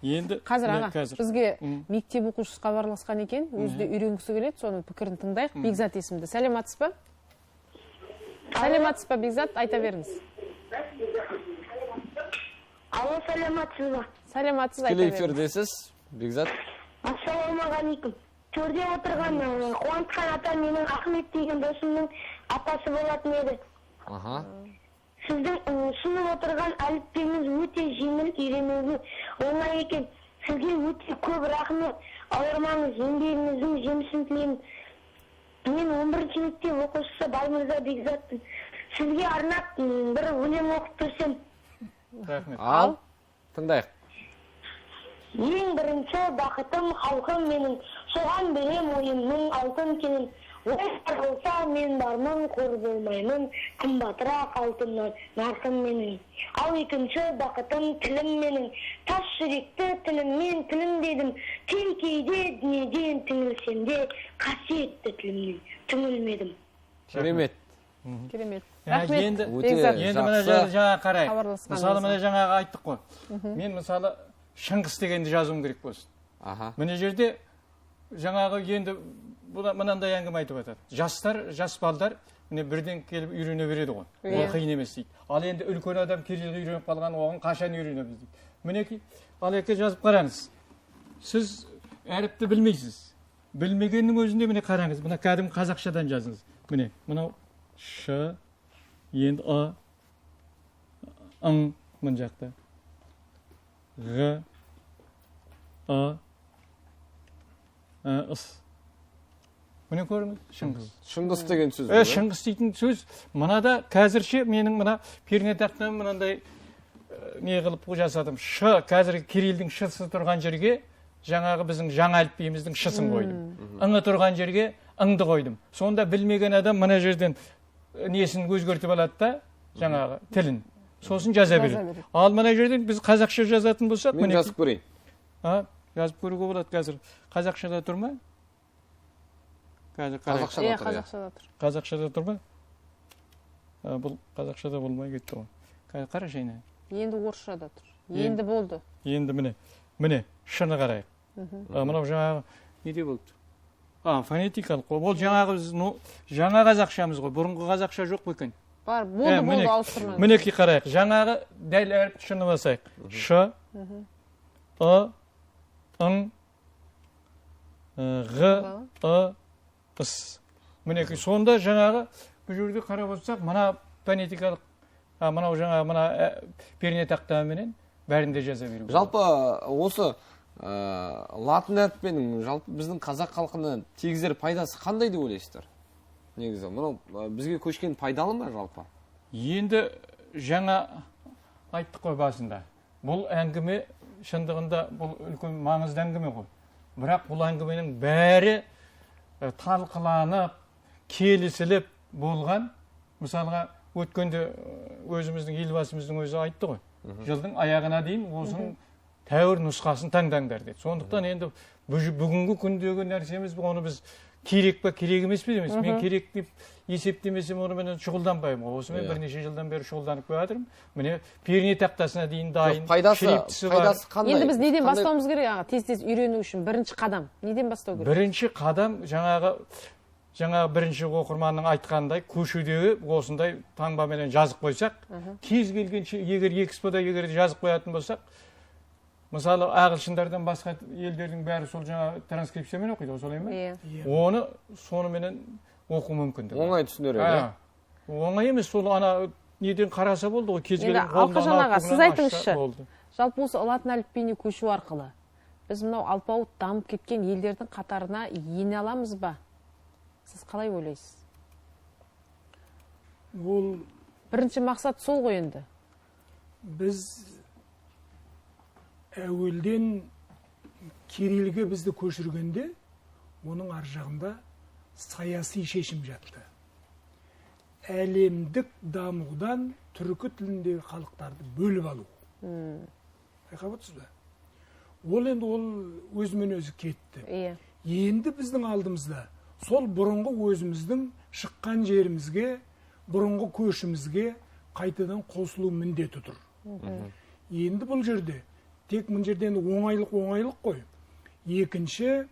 Енді қазір аға, бізге мектеп оқушысы хабарласқан екен, өзі де үйренгісі келеді, соның пікірін тыңдайық. Бекзат есімді. Сәлеметсіз ба? Сәлеметсіз ба, Бекзат? Айта беріңіз. Алло, сәлеметсіз ба? Сәлеметсіз, айта Тікелей беріңіз. эфирдесіз, Бекзат. Ассалаумағалейкум. Төрде отырған Қуантқан ата менің Ахмет деген досымның атасы болатын еді. Аха. Сіздің ұсынып отырған әліппеңіз өте жеңіл, үйренуге оңай екен. Сізге өте көп рахмет. Ауырмаңыз, еңбегіңіздің жемісін тілеймін. Мен 11-ші мектеп оқушысы Баймырза Бекзатпын. Сізге арнап бір өлең оқып берсем. Рахмет. Ал, тыңдайық. Ең бірінші бақытым халқым менің, соған берем ойымның алтын кенін. Ой бар болса мен бармын, қор болмаймын, қымбатырақ алтыннан нарқым менің. Ал екінші бақытым тілім менің, тас жүректі тіліммен тілім дедім. Кең кейде дүниеден түңілсем де, қасиетті тілімнен түңілмедім. Керемет. Керемет. Рахмет. Енді мына жаңа қарайық. Мысалы мына жаңағы айттық қой. Мен мысалы Шыңғыс дегенді жазуым керек болсын. Мына жерде жаңағы енді мынандай әңгіме айтып жатады. Жастар, жас балдар міне бірден келіп үйрене береді ғой. Ол қиын емес дейді. Ал енді үлкен адам кириллді үйреніп қалған, оған қашан үйренеміз дейді. Мінекей, ал екі жазып қараңыз. Сіз әріпті білмейсіз. Білмегеннің өзінде міне қараңыз. Мына кәдімгі қазақшадан жазыңыз. Міне, мынау ш, енді а, ң мына жақта. Ғ, а, ыс. Міне көріңіз, Шыңғыс. Шыңғыс деген сөз. Шыңғыс дейтін сөз. Мынада қазірше менің мына пернетақтан мынандай не қылып жасадым. Ш, қазіргі кириллдің шысы тұрған жерге жаңағы біздің жаңа әліпбиіміздің шысын қойдым. Ыңы тұрған жерге ыңды қойдым. Сонда білмеген адам мына жерден несін өзгертіп алады да, жаңағы тілін. Сосын жаза береді. Ал мына жерден біз қазақша жазатын болсақ, мен жазып көрейін. Жазып көруге болады қазір. Қазақшада тұр ма? Қазақшада тұр. Қазақшада тұр ма? Бұл қазақшада болмай кетті ғой. Қарашы айна. Енді орысшада тұр. Енді болды. Енді міне, міне шыны қарайық. Мынау жаңағы неде болды? Фонетикалық қой. Ол жаңағы біз жаңа қазақшамыз ғой. Бұрынғы қазақша жоқ па екен? Бар, болды, болды, ауыстырмаңыз. Мінекей қарайық. Жаңағы дәл әріп шыны басайық. Ш, Ы, Ң, Ғ, Ы, С. Мінекей сонда жаңағы бұл жерде қарап отырсақ, мына фонетикалық, мынау жаңағы мына пернетақтаменен бәрін де жаза беру. Жалпы осы латын әріппенің жалпы біздің қазақ халқына тигізер пайдасы қандай деп ойлайсыздар? Негізі мынау бізге көшкен пайдалы ма жалпы? Енді жаңа айттық қой басында. Бұл әңгіме шындығында бұл үлкен маңызды әңгіме ғой. Бірақ бұл әңгіменің бәрі талқыланып, келісіліп болған. Мысалға, өткенде өзіміздің елбасымыздың өзі айтты ғой. Жылдың аяғына дейін осының тәуір нұсқасын таңдаңдар деді. Сондықтан енді бүгінгі күндегі нәрсеміз, оны біз керек па, керек емес пе емес. Мен керек деп есептемесем, онымен шұғылданбаймын. Осымен бірнеше жылдан бері шұғылданып келе жатырмын. Міне пернетақтасына дейін дайын. Пайдасы қандай? Енді біз неден бастауымыз керек, аға? Тез-тез үйрену үшін бірінші қадам. Неден бастау керек? Бірінші қадам жаңағы бірінші оқырманның айтқандай, көшедегі осындай таңбаменен жазып қойсақ, кез келгенше егер экспода егер жазып қоятын болсақ, мысалы, ағылшындардан басқа елдердің бәрі сол жаңа транскрипциямен оқиды, солай ма? Оны соныменен оқу мүмкіндігі. Оңай түсінер еді. Оңай емес, сол ана неден қараса болды ғой, кез келген қолдан аға, сіз айтыңызшы. Жалпы осы латын әліпбиіне көшу арқылы біз мынау алпауыт дамып кеткен елдердің қатарына ене аламыз ба? Сіз қалай ойлайсыз? Ол бірінші мақсат сол ғой енді. Біз әуелден Кириллге бізді көшіргенде, оның ар жағында саяси шешім жатты. Әлемдік дамудан түркі тіліндегі халықтарды бөліп алу. Байқап отырсыз ба? Ол енді ол өзімен өзі кетті. Енді біздің алдымызда сол бұрынғы өзіміздің шыққан жерімізге, бұрынғы көшімізге қайтадан қосылу міндеті тұр. Енді бұл жерде тек мына жерде енді оңайлық қой. Екінші,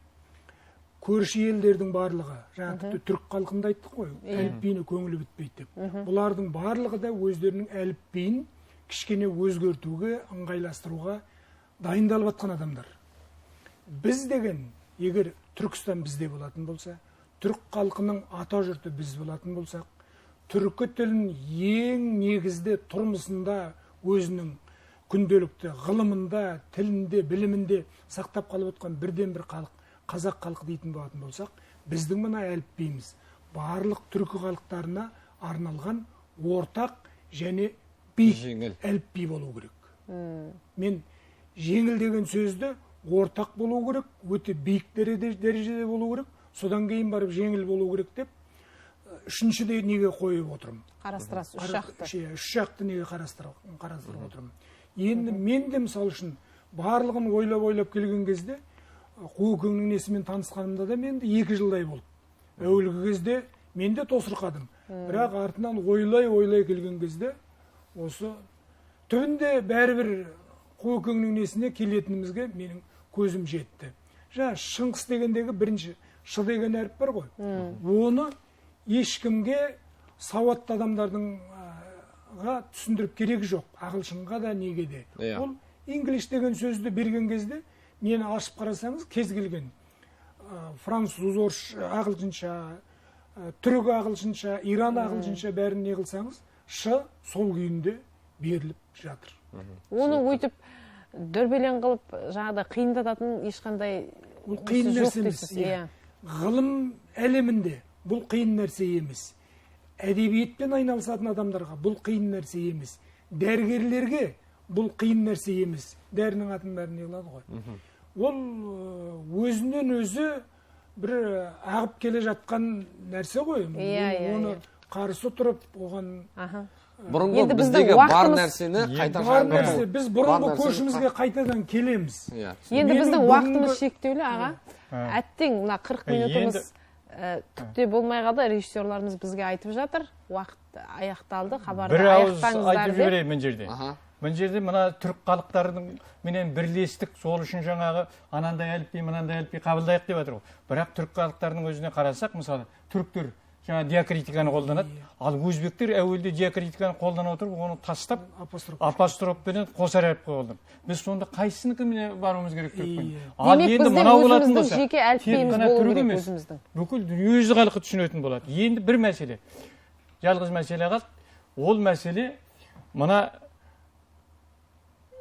көрші елдердің барлығы, жаңа тіпті түрік халқында айттық қой, әліпбиіне көңілі бітпейді деп. Бұлардың барлығы да өздерінің әліпбиін кішкене өзгертуге, ыңғайластыруға дайындалып жатқан адамдар. Біз деген, егер Түркістан бізде болатын болса, түрік халқының ата жұрты біз болатын болсақ, түркі тілін ең негізді тұрмысында өзінің күнделікті ғылымында, тілінде, білімінде сақтап қалып отқан бірден бір халық, қазақ халқы дейтін болатын болсақ, біздің мына әліпбиіміз барлық түркі халықтарына арналған ортақ және биік әліпби болу керек. Мен жеңіл деген сөзді ортақ болу керек, өте биік дәрежеде болу керек, содан кейін барып жеңіл болу керек деп үшінші де неге қойып отырмын. Қарастырасыз, үш жақты. Үш жақты неге қарастырып отырмын. Енді мен де мысал үшін барлығын ойлап-ойлап келген кезде, Қуекеңнің несімен танысқанымда да мен де 2 жылдай болды. Әуелгі кезде мен де тосырқадым. Бірақ артынан ойлай-ойлай келген кезде осы түбінде бәрібір Қуекеңнің несіне келетінімізге менің көзім жетті. Жаңа Шыңғыс дегендегі бірінші Ш деген әріп бар ғой. Оны ешкімге сауатты адамдардың түсіндіріп керек жоқ, ағылшынға да неге де. Ол инглиш деген сөзді берген кезде нені ашып қарасаңыз, кез келген француз, орыс ағылшынша, түрік ағылшынша, иран ағылшынша бәрін не қылсаңыз, ш сол күйінде беріліп жатыр. Оны өйтіп дүрбелең қылып, жаңағыдай қиындататын ешқандай қиын нәрсе емес. Ғылым әлемінде бұл қиын нәрсе емес. Әдебиетпен айналысатын адамдарға бұл қиын нәрсе емес. Дәрігерлерге бұл қиын нәрсе емес. Дәрінің атын бәрін не қылады ғой. Ол өзінен өзі бір ағып келе жатқан нәрсе ғой. Оны қарсы тұрып, оған бұрынғы біздегі бар нәрсені қайта жаңғырту. Біз бұрынғы көшімізге қайтадан келеміз. Енді біздің уақытымыз шектеулі, аға. Әттең, мына 40 минутымыз түкте болмай қалды, режиссерларымыз бізге айтып жатыр. Уақыт аяқталды, хабарды аяқтаңыздар деп. Бір ауыз айтып жіберейін мына жерде. Мына жерде мына түрік халықтарының менен бірлестік, сол үшін жаңағы анандай әліпби, мынандай әліпби қабылдайық деп жатыр ғой. Бірақ түрік халықтарының өзіне қарасақ, мысалы, түріктер жаңа диакритиканы қолданады, ал өзбектер әуелде диакритиканы қолдана отырып, оны тастап, апострофпенен қосар әріп қолданды. Біз сонда қайсысыныкіне баруымыз керек түрікпен? Ал енді мынау болатын болса, тек қана түрік емес, бүкіл дүниежүзі халқы түсінетін болады. Енді бір мәселе, жалғыз мәселе қалды. Ол мәселе мына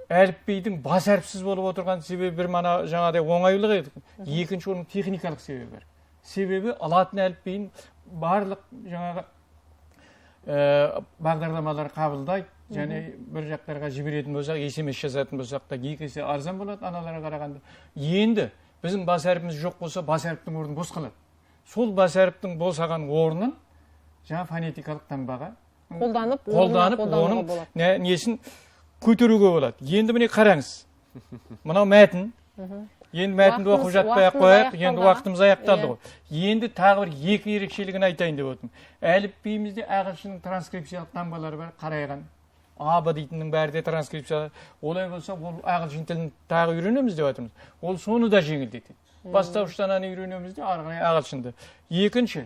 әліпбидің бас әріпсіз болып отырған себебі бір мана жаңағыдай оңайлық еді. Екінші, оның техникалық себебі бар. Себебі латын әліпбиін барлық жаңағы бағдарламалар қабылдайды, және бір жақтарға жіберетін болсақ, SMS жазатын болсақ та екі есе арзан болады аналарға қарағанда. Енді біздің бас әріпіміз жоқ болса, бас әріптің орны бос қалады. Сол бас әріптің босаған орнын жаңа фонетикалық таңбаға қолданып, оның несін көтеруге болады. Енді міне қараңыз. Мынау мәтін. Енді мәтінді оқып жатпай ақ қояйық, енді уақытымыз аяқталды ғой. Енді тағы бір екі ерекшелігін айтайын деп отырмын. Әліпбиімізде ағылшынның транскрипциялық таңбалары бар, қарайған. А, Б дейтіннің бәрі де транскрипция. Олай болса, ол ағылшын тілін тағы үйренеміз деп жатырмыз. Ол соны да жеңілдетеді. Бастауыштан аны үйренеміз де, ары қарай ағылшынды. Екінші,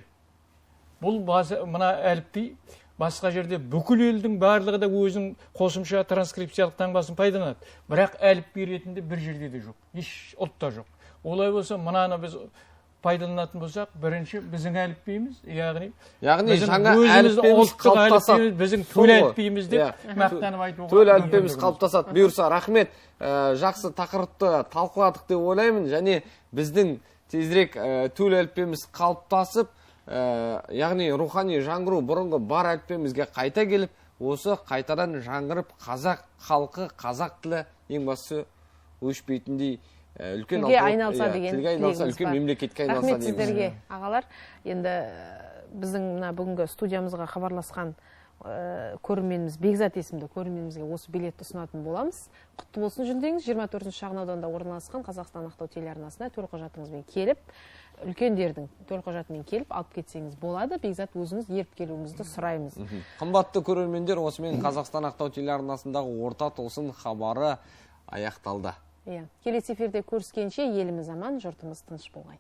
бұл мына әліпби басқа жерде бүкіл елдің барлығы да өзінің қосымша транскрипциялық таңбасын пайдаланады. Бірақ әліпби ретінде бір жерде де жоқ, еш ұлтта жоқ. Олай болса, мынаны біз пайдаланатын болсақ, бірінші біздің әліпбиіміз, яғни жаңа әліпбиіміз қалыптасады, біздің төл әліпбиіміз деп мақтанып айтуға. Төл әліпбиіміз қалыптасады. Бұйырса, рахмет. Жақсы тақырыпты талқыладық деп ойлаймын, және біздің тезірек төл әліпбиіміз қалыптасып, яғни рухани жаңғыру бұрынғы бар әліпбиімізге қайта келіп, осы қайтадан жаңғырып, қазақ халқы, қазақ тілі ең бастысы өшпейтіндей үлкен тілге айналса деген тілге айналса, үлкен мемлекетке айналса дейміз. Рахмет сіздерге, ағалар. Енді біздің мына бүгінгі студиямызға хабарласқан көрерменіміз Бекзат есімді көрерменімізге осы билетті ұсынатын боламыз. Құтты болсын жүлдеңіз. 24-ші шағын ауданда орналасқан Қазақстан Ақтау телеарнасына төлқұжатыңызбен келіп, үлкендердің төлқұжатымен келіп алып кетсеңіз болады. Бекзат, өзіңіз еріп келуіңізді сұраймыз. Қымбатты көрермендер, осымен Қазақстан Ақтау телеарнасындағы орта толсын хабары аяқталды. Келесі эфирде көріскенше еліміз аман, жұртымыз тыныш болғай.